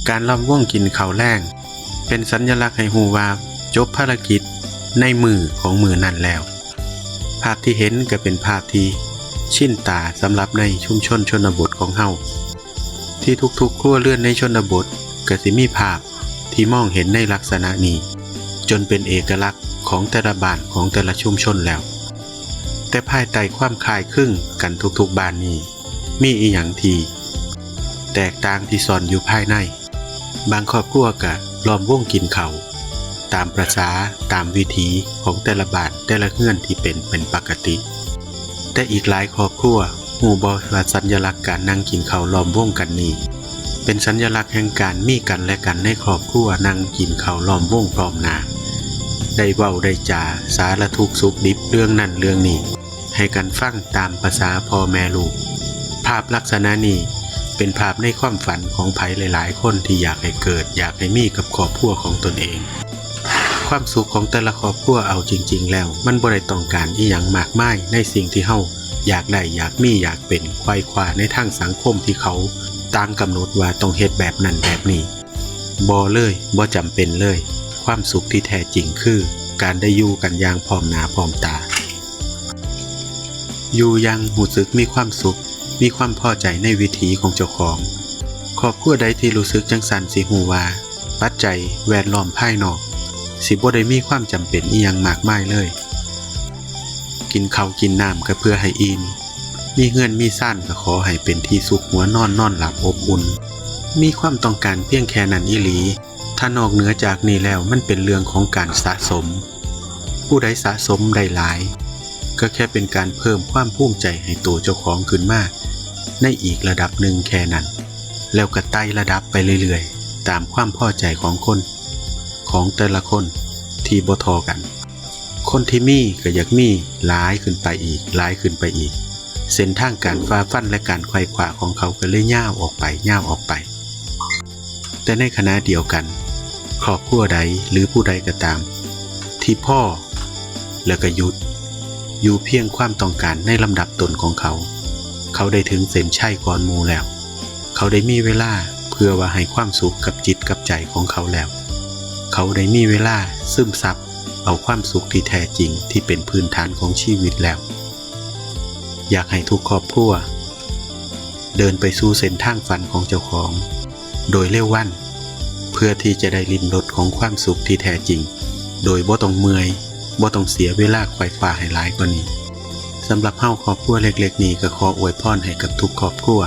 ການລ້ອມວົງກິນເຂົ້າແລງ ເປັນສັນຍະລັກໃຫ້ຮູ້ວ່າຈົບພາລະກິດໃນມື້ຂອງມື້ນັ້ນແລ້ວ. ພາບທີ່ເຫັນກໍເປັນພາບທີ່ຊິນຕາສຳລັບໃນຊຸມຊົນຊົນນະບົດຂອງເຮົາ ທີ່ທຸກໆຄົວເຮືອນໃນຊົນນະບົດກໍຊິມີພາບທີ່ມອງເຫັນໃນລັກສະນະນີ້ ຈົນເປັນເອກະລັກຂອງແຕ່ລະບ້ານຂອງແຕ່ລະຊຸມຊົນແລ້ວ. ແຕ່ພາຍໃຕ້ຄວາມຄ້າຍຄຶງກັນທຸກໆບ້ານນີ້ ມີອີ່ຫຍັງທີ່ແຕກຕ່າງທີ່ຊ່ອນຢູ່ພາຍໃນ. ບາງຄອບຄົວກະລ້ອມວົງກິນເຂົ້າຕາມປະສາ, ຕາມວິຖີຂອງແຕ່ລະບ້ານແຕ່ລະເຮືອນທີ່ເປັນ ເປັນປະກະຕິ. ແຕ່ອີກຫຼາຍຄອບຄົວຮູ້ບໍ່ວ່າສັນຍະລັກການນັ່ງກິນເຂົ້າລ້ອມວົງກັນນີ້ ເປັນສັນຍະລັກແຫ່ງການມີກັນແລະກັນໃນຄອບຄົວ, ນັ່ງກິນເຂົ້າລ້ອມວົງພ້ອມໜ້າ ໄດ້ເວົ້າໄດ້ຈາສາລະທຸກສຸກດິບເລື່ອງນັ້ນເລື່ອງນີ້ ໃຫ້ກັນຟັງຕາມປະສາພໍ່ແມ່ລູກ. ພາບລັກສະນະນີ້ເປັນພາບໃນຄວາມຝັນຂອງໃຜຫຼາຍໆຄົນທີ່ຢາກໃຫ້ເກີດ, ຢາກໃຫ້ມີກັບຄອບຄົວຂອງຕົນເອງ. ຄວາມສຸກຂອງແຕ່ລະຄອບຄົວ ເອົາຈິງໆແລ້ວ ມັນບໍ່ໄດ້ຕ້ອງການອີ່ຫຍັງມາກມາຍໃນສິ່ງທີ່ເຮົາຢາກໄດ້, ຢາກມີ, ຢາກເປັນ, ໄຂວ່ຄວ້າໃນທາງສັງຄົມທີ່ເຂົາຕ່າງກຳນົດວ່າຕ້ອງເຮັດແບບນັ້ນແບບນີ້. ບໍ່ເລີຍ, ບໍ່ຈຳເປັນເລີຍ. ຄວາມສຸກທີ່ແທ້ຈິງຄືການໄດ້ຢູ່ກັນຢ່າງພ້ອມໜ້າພ້ອມຕາ, ຢູ່ຢ່າງຮູ້ສຶກມີຄວາມສຸກ, ມີຄວາມພໍໃຈໃນວິຖີຂອງເຈົ້າຂອງ. ຄອບຄົວໃດທີ່ຮູ້ສຶກຈັ່ງຊັ້ນຊິຮູ້ວ່າ ປັດໄຈແວດລ້ອມພາຍນອກຊິບໍ່ໄດ້ມີຄວາມຈຳເປັນອີ່ຫຍັງມາກມາຍເລີຍ. ກິນເຂົ້າກິນນ້ຳກໍເພື່ອໃຫ້ອີ່ມ, ມີເຮືອນມີຊານກໍຂໍໃຫ້ເປັນທີ່ຊຸກຫົວນອນ, ນອນຫຼັບອົບອຸ່ນ, ມີຄວາມຕ້ອງການພຽງແຄ່ນັ້ນອີ່ຫຼີ. ຖ້ານອກເໜືອຈາກນີ້ແລ້ວ ມັນເປັນເລື່ອງຂອງການສະສົມ. ຜູ້ໃດສະສົມໄດ້ຫຼາຍ ກໍແຄ່ເປັນການເພີ່ມຄວາມພູມໃຈໃຫ້ໂຕເຈົ້າຂອງຂຶ້ນມາໃນອີກລະດັບໜຶ່ງແຄ່ນັ້ນ, ແລ້ວກໍໄຕ່ລະດັບໄປເລື້ອຍໆ ຕາມຄວາມພໍໃຈຂອງຄົນ, ຂອງແຕ່ລະຄົນທີ່ບໍ່ທໍ່ກັນ. ຄົນທີ່ມີກໍຢາກມີຫຼາຍຂຶ້ນໄປອີກ, ຫຼາຍຂຶ້ນໄປອີກ. ເສັ້ນທາງການຝ່າຟັນ ແລະ ການໄຂວ່ຄວ້າຂອງເຂົາກໍເລີຍຍາວອອກໄປ, ຍາວອອກໄປ. ແຕ່ໃນຂະນະດຽວກັນ, ຄອບຄົວໃດ ຫຼື ຜູ້ໃດກໍຕາມ ທີ່ພໍ ແລ້ວກໍຢຸດຢູ່ພຽງຄວາມຕ້ອງການໃນລຳດັບຕົ້ນຂອງເຂົາ, ເຂົາໄດ້ເຖິງເສັ້ນໄຊກ່ອນໝູ່ແລ້ວ. ເຂົາໄດ້ມີເວລາເພື່ອວ່າໃຫ້ຄວາມສຸກກັບຈິດກັບໃຈຂອງເຂົາແລ້ວ. ເຂົາໄດ້ມີເວລາຊຶມຊັບເອົາຄວາມສຸກທີ່ແທ້ຈິງທີ່ເປັນພື້ນຖານຂອງຊີວິດແລ້ວ. ຢາກໃຫ້ທຸກຄອບຄົວເດີນໄປສູ່ເສັ້ນທາງຝັນຂອງເຈົ້າຂອງໂດຍເລັວວັນ, ເພື່ອທີ່ຈະໄດ້ລິມລົດຂອງຄວາມສຸກທີ່ແທ້ຈິງ ໂດຍບໍ່ຕ້ອງເມື່ອຍ, ບໍ່ຕ້ອງເສຍເວລາໄຂວ່ຄວ້າໃຫ້ຫຼາຍກວ່ານີ້. ສຳລັບເຮົາຄອບຄົວເລັກໆນີ້ ກໍຂໍອວຍພອນໃຫ້ກັບທຸກຄອບຄົວ